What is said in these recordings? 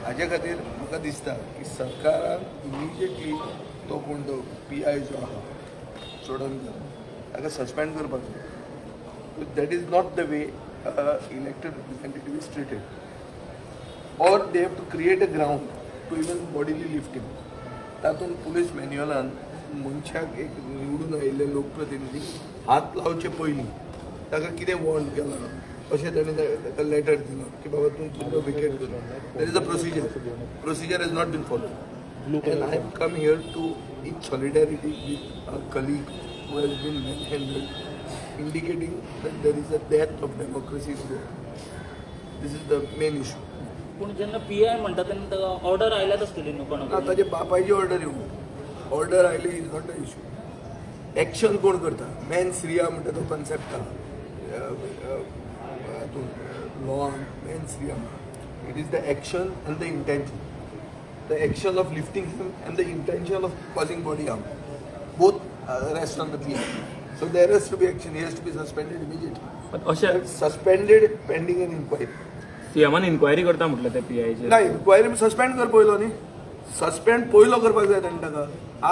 हाजे खातीर म्हाका दिसता की सरकारान इमिजिएटली तो कोण तो पीआय जो आहा चोडणकर, ताका सस्पेंड करपाक जाय. That is not the way elected representative is treated, or they have to create a ground to even bodily lift him. तातूंत पुलीस मॅन्युअलान मनशाक, एक निवडून आयिल्ले लोकप्रतिनिधी हात लावचे पयलीं ताका कितें वॉर्न केलां, अशें ताणें ताका लेटर दिलां की बाबा तूं तुमकां विकेट कर. There is a procedure. Procedure has not been followed and I have come here to in solidarity with a colleague who has been manhandled, indicating that there is a death of democracy in Goa. This is the main issue. पूण जेन्ना PI म्हणटा तेन्ना ताका order आयल्यात आसतली न्हू ना. कोणाक? ताजे बापायची ऑर्डर येवं, ऑर्डर आयली is not a issue. Action कोण करता, मेन्स रिया म्हणटा तो कन्सेप्ट आहा हातून loan. Mens rea, it is the action and the intention. The action of lifting him and the intention of causing body harm, both rest on the PI. So there has to be action. He has to be suspended immediately. पण अशें Suspended pending an inquiry. सीएमान inquiry करता म्हटलं त्या पीआयचेर. ना, enquiry, suspend कर पयलो न्ही. Suspend पयलो करपाक जाय ताणें ताका.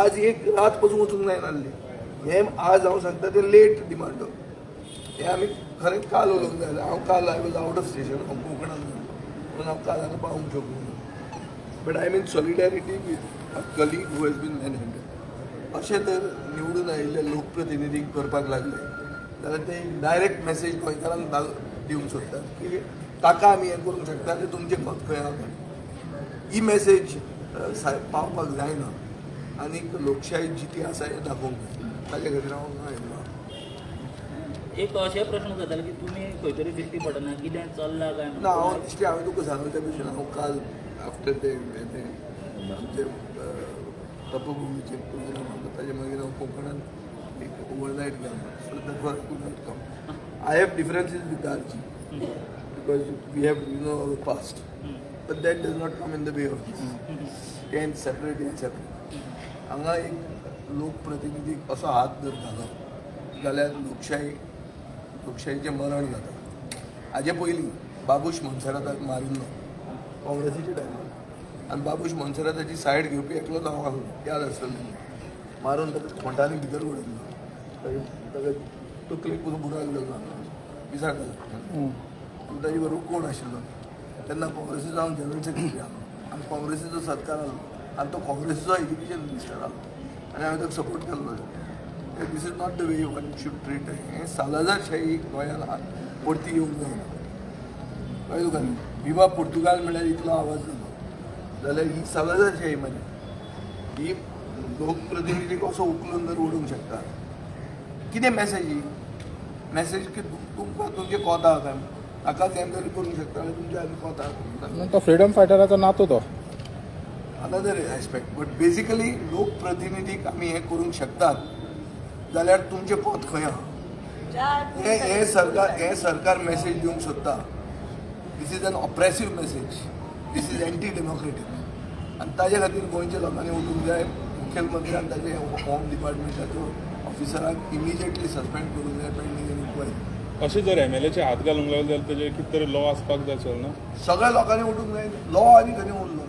आज एक रात पसून वचूंक जायना आसली. हें आज हांव सांगता तें लेट डिमांड. हें आमी खरें काल उलोवंक जाय. हांव काल, I was out of station. हांव कोंकणान गेल्लो म्हणून हांव काल हांगा पावूंक शकूंक ना, but I am in solidarity with a colleague who has been manhandled. अशें तर निवडून आयिल्ले लोकप्रतिनिधींक करपाक लागले जाल्यार ते डायरेक्ट मॅसेज गोंयकारांक दिवंक सोदतात की ताका आमी हें करूंक शकता ते तुमचें मत खंय आहा. ही मॅसेज पावपाक जायना आनीक लोकशाही जिती आसा हें दाखोवंक जाय. ताजे खातीर हांव हांगा आयिल्लो. एक अशें प्रश्न जाताले की तुमी खंय तरी दिश्टी पडना, कितें चल्लां काय? ना, हांव दिश्टी, हांवें तुका सांगलें त्या भशेन, हांव काल आफ्टर ते ते आमचे तपभुमीचे प्रोग्राम आसलो, ताजे मागीर हांव कोंकणांत एक ओवरनायट गेलो, so that I could not come. I have differences with RG because we have our past, but that does not come in the way of this. तें सेपरेट, हें सेपरेट. हांगा एक लोकप्रतिनिधी असो हात जर घालो जाल्यार लोकशाहीचें मरण जाता. हाजे पयलीं बाबूश मोन्सेराताक मारिल्लो काँग्रेसीच्या टायमार आनी बाबूश मोन्सेराताची सायड घेवपी एकलोच हांव आसलो, याद आसतलें तुमकां. मारून ताका खोंटांनी भितर उडयल्लो. ताका तकलेक पसून बुराक जालो, विचार जालो. आनी ताजे बरोबर कोण आशिल्लो तेन्ना? काँग्रेसीचो हांव जनरल सेक्रेटरी आसलो आनी काँग्रेसीचो सरकार आसलो आनी तो काँग्रेसीचो एज्युकेशन मिनिस्टर आसलो आनी हांवें ताका सपोर्ट केल्लो. This is not the way one should treat. हें सालाझारशाही गोंयांत परती येवंक जायना, कळ्ळें तुका न्ही? विवा पुर्तुगाल म्हळ्यार इतलो आवाज जालो जाल्यार ही सालाझारशाही मरे ही. लोकप्रतिनिधी कसो उखलून जर उडोवंक शकता, कितें मॅसेज ही? मॅसेज की तुमकां तुमचें कोंत आहा काय, ताकाच हें जर करूंक शकता जाल्यार तुमच्या आनी कोंत आहा. तो फ्रिडम फायटराचो नातू तो. Another aspect, but basically लोकप्रतिनिधीक आमी हें करूंक शकतात जाल्यार तुमचें कोंत खंय आहा? हें हें सरकार मॅसेज दिवंक सोदता. This is an oppressive message. This is anti democratic आनी ताजे खातीर गोंयच्या लोकांनी उठूंक जाय. मुखेलमंत्र्यान ताजे होम डिपार्टमेंटाचो ऑफिसराक इमिजिएटली सस्पेंड करूंक जाय पेंडींग एन इन्क्वायरी. अशें जर एमएलएचे हात घालूंक लागले जाल्यार तेजेर कितें तरी लॉ आसपाक जाय चल ना? सगळ्या लोकांनी उठूंक जाय. लॉ आनी खंय उरलो?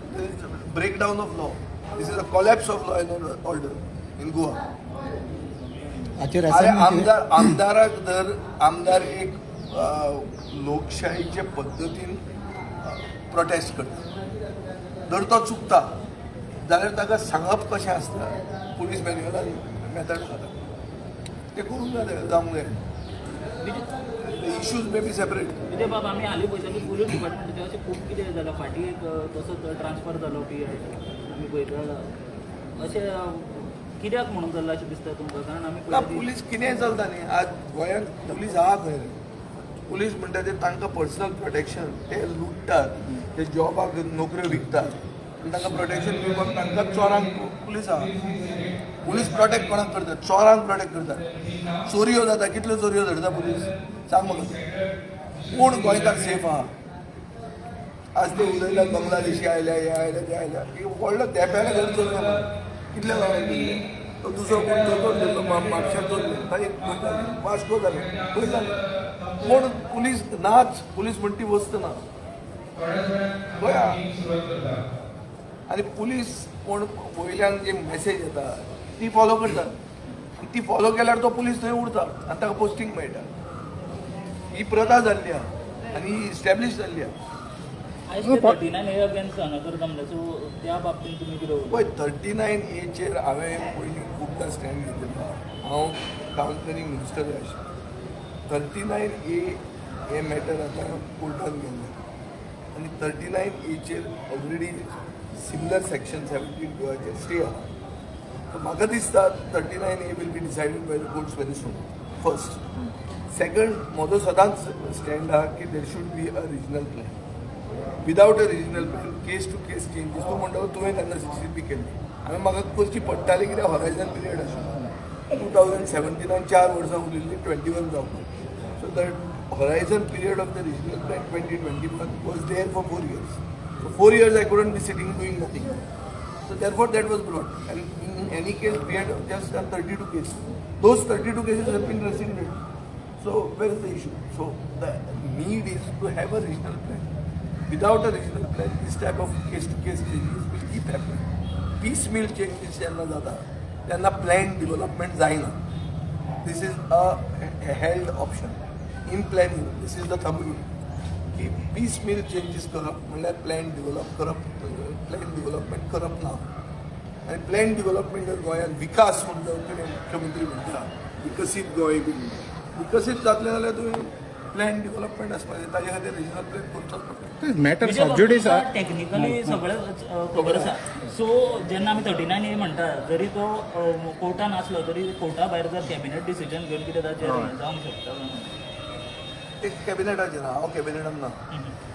Break down of law. This is a collapse of law and order in Goa. हाचेर अरे, असेंब्लीचेर आमदाराक जर आमदार एक लोकशाहीचे पद्दतीन प्रोटेस्ट करता, जर तो चुकता जाल्यार ताका सांगप कशें आसता, पुलीस मॅन्युअलान मेथड आसा, ते करूंक जाय, जावंक जाय. Issues may be separate. Vijay बाब, आमी हालीं पळयता की पुलीस डिपार्टमेंटाचें अशें खूब कितें जालां. फाटीं एक तसोच ट्रान्सफर जालो पी I, आमी पळयता. अशें कित्याक म्हणून जालां अशें दिसता तुमकां? कारण आमी ना. पळयता की पुलीस कितेंय चलता न्ही. आज गोंयांत पुलीस आहा खंय रे? पुलीस म्हणटा ते तांकां पर्सनल प्रोटेक्शन. ते लुट्टात, ते जॉबाक नोकऱ्यो विकतात आनी तांकां प्रोटेक्शन दिवपाक तांकां चोरांक पुलीस आहा. पुलीस प्रोटेक्ट कोणाक करतात? चोरांक प्रोटेक्ट करतात. चोरयो जाता, कितल्यो चोरयो धरता पुलीस, सांग म्हाका तूं. कोण गोंयकार सेफ आहा आज? ते उलयतात बांगलादेशी आयल्या, हे आयल्या, ते आयल्या. ही व्हडलो धेंप्याले घर चोरले मरे कितल्या जाणांक धरले? तो दुसरो कोण दोतोर धरलो म्हापश्यां चोरले. ताजे खंय जालें? वास्को जालें, खंय जालें? कोण पुलीस नाच. पुलीस म्हणटी वस्त ना. पळय आनी पुलीस कोण वयल्यान जे मेसेज येता ती फॉलो करतात आनी ती फॉलो केल्यार तो पुलीस थंय उरता आनी ताका पोस्टींग मेळटा. ही प्रथा जाल्ली आहा आनी ही इस्टॅब्लीश जाल्ली आहा. आयज ते 39A against हांगा करता म्हणल्यार, सो त्या बाबतींत तुमी कितें उलयता? पळय, 39Aचेर हांवें पयलीं खुबदां स्टँड घेतिल्लो. हांव टावन प्लॅनिंग मिनिस्टर आशिल्लो. 39A हें मॅटर आतां कोर्टान गेल्लें आनी 39Aचेर ऑलरेडी सिमिलर सेक्शन 72आचेर स्टे आहा. सो म्हाका दिसता 39A will be decided by the courts very soon. First, second, म्हजो सदांच स्टँड आहा की there should be a regional plan. Without a regional plan, case to case changes, तूं म्हणटा तुवें तेन्ना 60B केल्ली, हांवें म्हाका करची पडटाली कित्याक हॉरायझन पिरियड आशिल्लो. 2017आन 4 वर्सां उरिल्लीं 21 जावपाक. So the horizon period of the regional plan 2021 was there for 4 years. So 4 years I couldn't be sitting doing nothing. So therefore that was brought. And in any case, we had just done 32 cases. Those 32 cases have been rescinded. So where is the issue? So the need is to have a regional plan. Without a regional plan, this type of case-to-case changes will keep happening. Piecemeal changes जेन्ना जाता तेन्ना plan development जायना. This is a held option in planning. This is the thumb rule की piece meal changes करप म्हणल्यार plan develop करप, plan development करप ना. आनी प्लॅन डेव्हलपमेंट जर गोंयांत विकास म्हण जर तुमी मुख्यमंत्री म्हणटा, विकसीत गोंय बी म्हणटा, विकसीत जातलें जाल्यार तुवें प्लॅन डेव्हलपमेंट आसपाक जाय. ताजे खातीर रिजनल प्लॅन करचोच पडटा. मॅटर सबज्युडीस. टेक्निकली सगळें खबर आसा. सो जेन्ना आमी 39A म्हणटा, जरी तो कोर्टान आसलो तरी कोर्टा भायर जर कॅबिनेट डिसिजन घेवन कितें ताचेर जावंक शकता? ते कॅबिनेटाचेर ना, हांव कॅबिनेटान ना.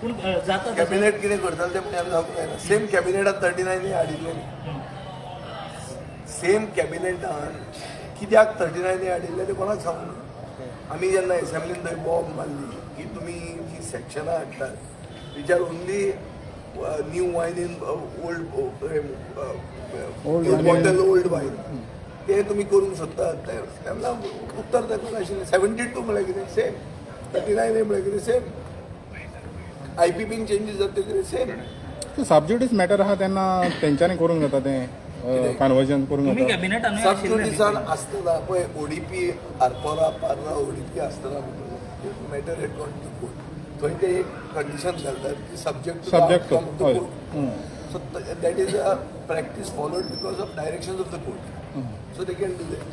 पूण जाता तशें. कॅबिनेट कितें करतलें तें आमी सांगूंक जायना. सेम कॅबिनेटान 39 हाडिल्लें. सेम कॅबिनेटान कित्याक 39 हाडिल्लें तें कोणाक सांगूंक ना. आमी जेन्ना एसेंब्लीन थंय बॉम्ब मारली की तुमी जी सेक्शनां हाडटात which are only new wine in old Old wine. Bottle old wine, ते तुमी करूंक सोदतात तेन्ना उत्तर ताका नाशिल्लें. 72 म्हळ्यार कितें? सेम. 39 म्हळ्यार कितें? सेम. आयपीबीन चेंजीस जाता कितें? सेम. सबज्युडीस मॅटर आहा तेन्ना तेंच्यांनी करूंक जाता तें कन्वर्जन करूंक तुमी जाता. कॅबिनेटानूय सब आशिल्ले. जुडिसान आसतना पळय, ओडीपी आरपोरा पार्रा ओडीपी आसतना matter had gone to court. थंय ते एक कंडिशन घालतात की subject to Subject to, of the हय. Court. So that is a practice followed because of direction of the court, so they can do that.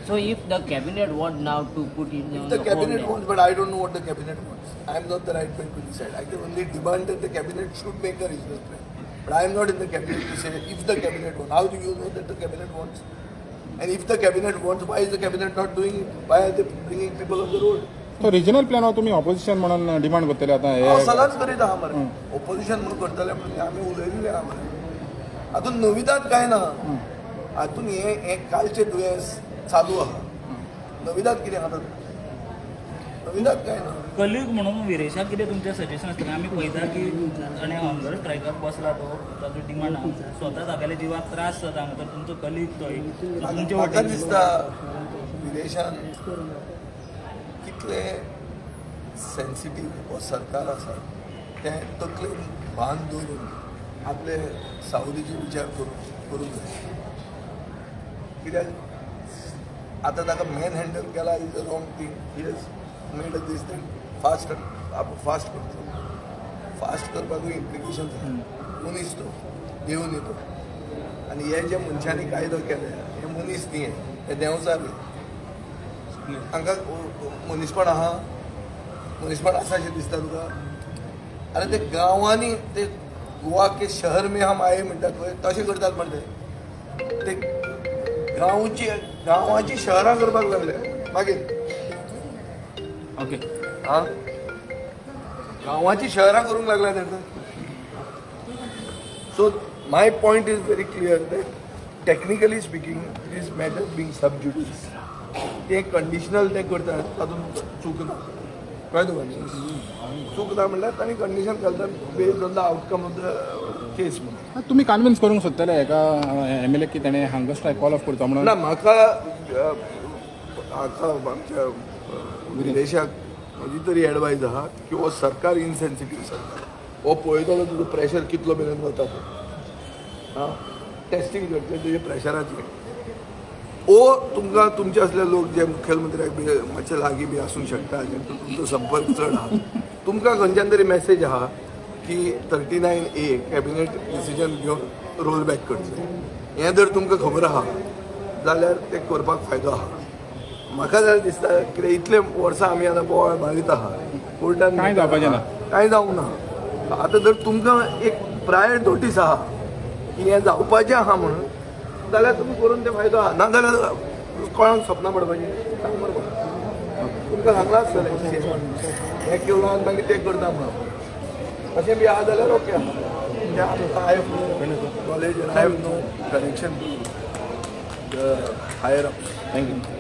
So if the cabinet want now to put in If on the the cabinet hold, wants, but I don't know what the cabinet wants. I am not the right man to decide. I can only demand that the cabinet should make a regional plan. But I am not in the cabinet to say if the cabinet wants. How do you know that the cabinet wants? And if the cabinet wants, why is the cabinet not doing it? Why are they bringing people on the road? तो regional plan तुमी opposition म्हणून demand करतले आतां हांव हे? सदांच करीत आहा मरे. ओपोजिशन म्हणून करतले म्हणून आमी उलयल्ले आहा मरे. हातून नविदाद कांय ना. हातून हें हें कालचें दुयेंस चालू आहा. नविदाद कितें आहा तातूंत? नविदाद कांय ना. कलीग म्हणून विरेशाक कितें तुमचें सजेशन आसतलें? आमी पळयता की आनी हंगर स्ट्रायकाक बसला तो, ताजो डिमांड आहा, स्वता तागेल्या जिवाक त्रास जाता हांगा, तर तुमचो कलीग तो एक. So तुमचे म्हाका वटेन दिसता विदेशान कितले सेन्सिटीव हो सरकार आसा तें तकलेन भान दवरून आपले सावदीचे विचार करून करूंक जाय. कित्याक आतां ताका मॅन हँडल केला is a wrong thing. He has made a this thing fast. Fast करतलो, फास्ट करपाकूय इम्प्लिकेशन्स आहा. मनीस तो, देव न्ही तो. आनी हे जे मनशांनी कायदो केले हे मनीस न्ही, हे देंवचार. हांकां मनीसपण आहा? मनीसपण आसा अशें दिसता तुका? अरे, ते गांवांनी ते गोवा के शहर में हम आये म्हणटात पळय, तशें करतात म्हणटे ते. गांवची गांवाची शहरां करपाक लागले मागीर. ओके. हा, गांवाची शहरां करूंक लागल्या तेन्ना. So my point is very clear that technically speaking, this matter being sub judice, ते कंडिशनल ते करतात तातूंत चूक ना. कळ्ळें तुका न्ही? चूक ना म्हणल्यार तांणी कंडिशन घालतात based on the outcome of the case म्हणून. तुमी कन्विन्स करूंक सोदतले एका एमएलए की तेणें हंगर स्ट्रायक कॉल ऑफ करचो म्हणून? ना, म्हाका हाका आमच्या विदेशाक म्हजी तरी एडवायज आहा की हो सरकार इनसेन्सिटीव सरकार. हो पळयतलो तुजो प्रेशर कितलो मेरेन वता तो. आं, टेस्टींग करतले तुजे प्रेशराचें. ओ तुमकां तुमचे असले लोक जे मुखेलमंत्र्याक बी मातशे लागीं बी आसूंक शकता, जेंचो तुमचो संपर्क चड आहा, तुमकां खंयच्यान तरी मॅसेज आहा की 39A cabinet decision घेवन रोल बॅक करचें, हें जर तुमकां खबर आहा जाल्यार तें करपाक फायदो आहा. म्हाका जाल्यार दिसता, कित्याक इतले वर्सां आमी आतां बोवाळ मारीत आहा कोर्टान, कांय जावपाचें ना. कांय जावंक ना. आतां जर तुमकां एक प्रायर नोटीस आहा की हें जावपाचें आहा म्हणून, जाल्यार तुमी करून ते फायदो आहा. ना जाल्यार कोणाक सपनां पडपाचीं? सांग मरे म्हाका. तुमकां सांगलां आसतलें हें केलां आनी मागीर तें करता म्हणून. अशें बी आहा जाल्यार ओके आहा. तें आमकां I have no knowledge and I have no connection to the higher up. Thank you.